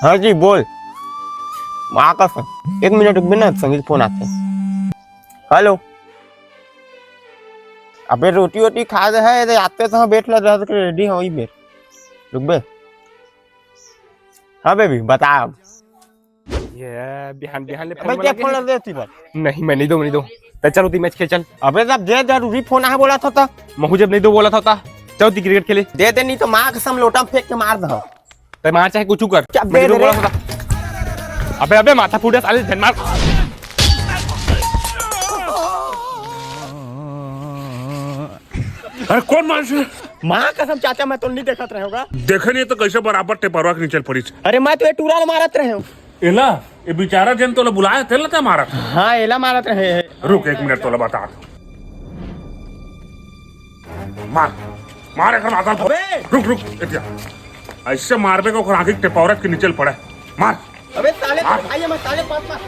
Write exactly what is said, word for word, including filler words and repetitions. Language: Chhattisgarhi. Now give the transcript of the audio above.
हाँ जी, बोल। माँ कसम, एक मिनट रुक ना, संगीत फोन आथे। हेलो। अबे रोटी वोटी खा दे है, ये आते तो हाँ, बैठ ला, दस के रेडी हाँ, वही बैठ। रुक बे। हाँ बेबी, बता अब। ये बिहान, बिहान ले अबे फोन क्या लगे फोन है? दे थी बात? नहीं, मैं नहीं दूँ, नहीं दूँ। तो चलो, ती मैच खेल चल। अबे जब जे जरूरी फोन आ बोला था, तो महू जब नहीं दो बोला था, तो चलो, ती क्रिकेट खेले। दे दे, नहीं तो माँ कसम लोटा में फेंक के मार दो। ते मार चाहे कुछ कर। क्या मैं नहीं दे बोला रे? था। अबे, अबे, माथा फूटे साले, झन मार। अरे कौन मानस है? माँ कसम चाचा, मैं तो नहीं देखत रहे होगा। देखे नहीं तो कैसे बराबर टेपरवा के नीचे पड़ी। अरे मैं तो ये टूरा ल मारत रहे हूँ। एला, ये बेचारा जन तोला बुलाया, तेला ते मारत। हाँ, एला मारत रहे। रुक एक मिनट, तोला बता। मार, मार एक माता। अबे! रुक, रुक, एतिया। ऐसे मारबे को आँखी टेपरवा के नीचे पड़े। मार। अबे साले, मार। आइए मैं साले पास मार।